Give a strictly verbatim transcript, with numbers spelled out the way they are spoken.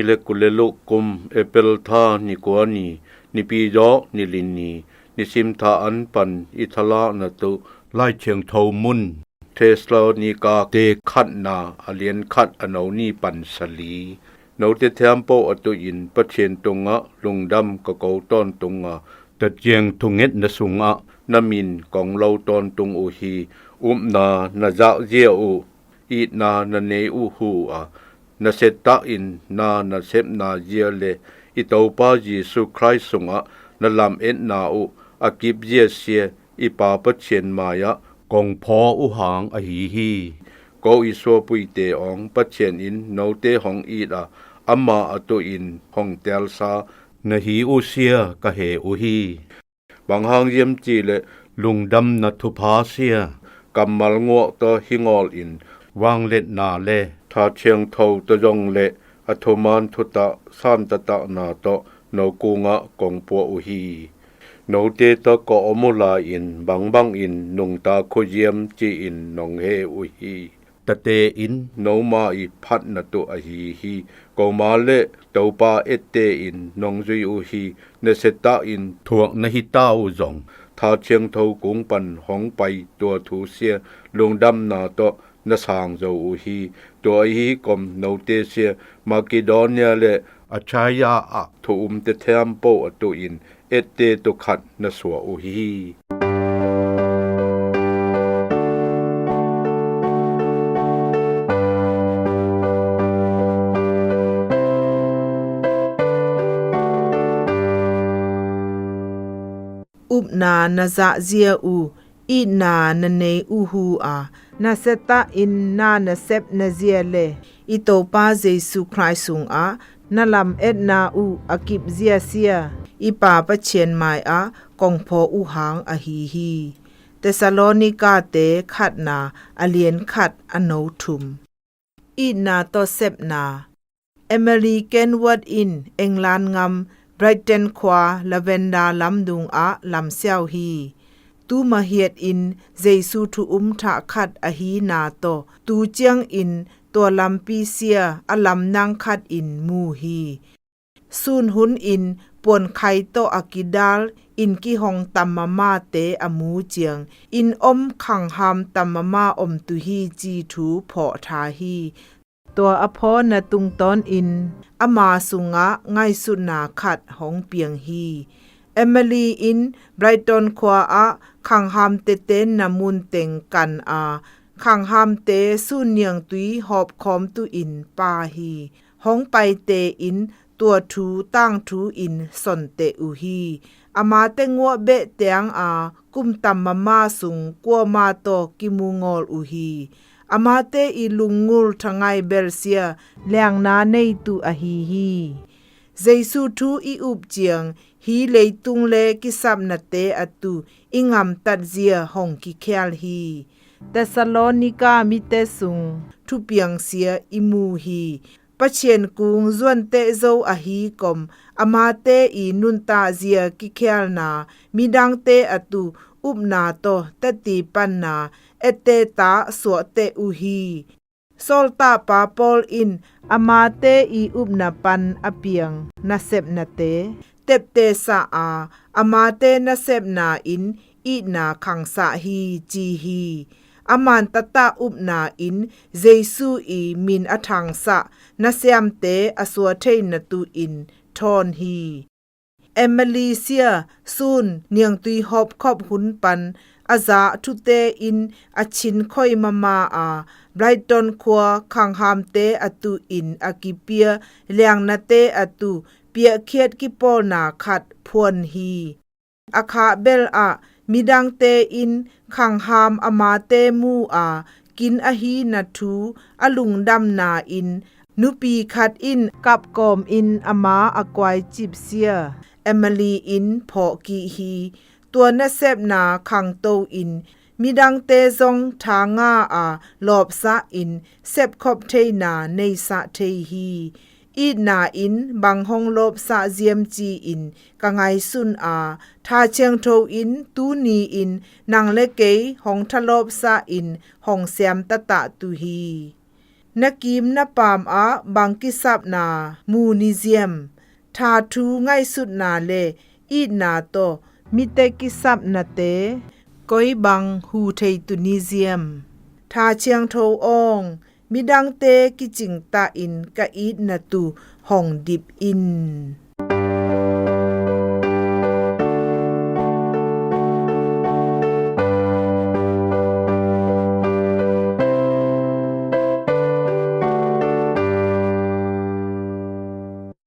le kul le luk kum April tha ni kua ni, Nipi zawk ni li ni, nisim tha an pan i thalakna tuh Lai Thiangtho mun Thessalonika te khatna a lian khat a no ni pan sali. Note thiampo a tuh in Pathian tungah lungdam ka ko tawntung a, Tasiang thungetna sungah na min kong lo tawntung uh hi. Upna na zahzia uh, itna na nei uh hu a, nasia takin na nasepna zia le i Topa Jesu Khrih sungah na lametna uh a kipzia sia i Pa Pathian mai-ah kong phaw uh hang ahi hi. Ko i suapuite awng Pathian in note hong it a, ama a tuh in hong telsa na hi uh sia ka he uh hi. Bang hang hiam cih leh lungdamna thupha sia, kammal nguak tawh hi ngawl in, vangliatna le tha thiangtho tawh zong le a thuman thutak san taktakna tawh no kungah kong puah uh hi. Note tawh ka om uh lai-in bangbangin nungta khuaziam ci-in nong he uh hi. Tate in noma i phatna tuh ahi hi. Koma le Topa ette in nong zui uh hi. Nasia takin thuak na hi ta uh zong, tha thiangtho kung pan hong pai tua thu sia lungdamna tawh na sang zo uh hi. Tua ahi kom note sia Makedonia le Achaia ah thu umte thiampo a tuh in ette tuh khat na suah uh hi. Upna na zahzia uh, itna na nei uh hu a, nasia takin na nasepna zia le i Topa Jesu Khrih sungah na lametna uh a kipzia sia i Pa Pathian mai-ah kong phaw uh hang ahi hi. Thessalonika te khatna a lian khat a no thum. Itna tawh sepna. Emily Kenward in England ngam Brighton khua Lavender lamdung ah lamsiau hi. Tu mahiat in Jesu thu um thah khat ahi na tawh tu ciangin tua lampi sia a lamnang khat in mu hi. Sun hun in puankhai tawh a kidal inn kihong tam mamate a mu ciang, inn om khangham tam mama om tuhi ci thu phawh tha hi. Tua a phawna tungtawnin ama sungah ngaihsutna khat hong piang hi. Emily in Brighton khua ah khanghamte tenna mun teng kan a, khanghamte sun niangtui hawpkhawm tuin pa hi. Hong paite in tua thu tangthu in sonteh uh hi. Amate nguah beh tiang a kum tam mama sung kuama tawh kimu ngawl uh hi. Amate i lunggulh thangai belsia liangna nei tuh ahi hi. Jesu thu i up ciang hi leitung le kisapnate a tuh i ngamtatzia hong kikhial hi. Thessalonika mite sung thupiangsia i mu hi. Pathian kung zuanteh zo ahi kom amate i nuntakzia kikhialna, midangte a tuh upna tawh tatipanna etteh ta suahteh uh hi. Sawltakpa Paul in amate i upna pan a piang nasepnate teptesah a, amate nasepna in itna khangsah hi ci hi. Aman taktak upna in Jesu i min a thangsah nasiamte a suah theina tuh in thawn hi. Emily sia sun niangtui hawpkhop hun pan a zah thute in a chin khoi mama a, Brighton khua khanghamte a tuh in a kipia liangnate a tuh piahkhiat kipawlna khat phuan hi. A khah bel ah midangte in khangham amate mu a kin ahina thu a lungdamna in nupi khat in kapkawm in ama a kuai cipsia Emily in phawhkih hi. Tua nasepna khangto in midangte zong tha nga a lawpsah in sepkhop theina neisah thei hi. Itna in bang hong lawpsah ziam ci-in ka ngaisun a, tha thiangtho in tuni in nang le kei hong thalawpsah in hong siam taktak tuh hi. Na kiim na paam ah bang kisapna mu ni ziam? Tha thu ngaihsutna le itna tawh mite kisapnate koi bang hu thei tu ni ziam? Tha Ciangtho awng, midangte kicingtahin ka itna tu hong dip in.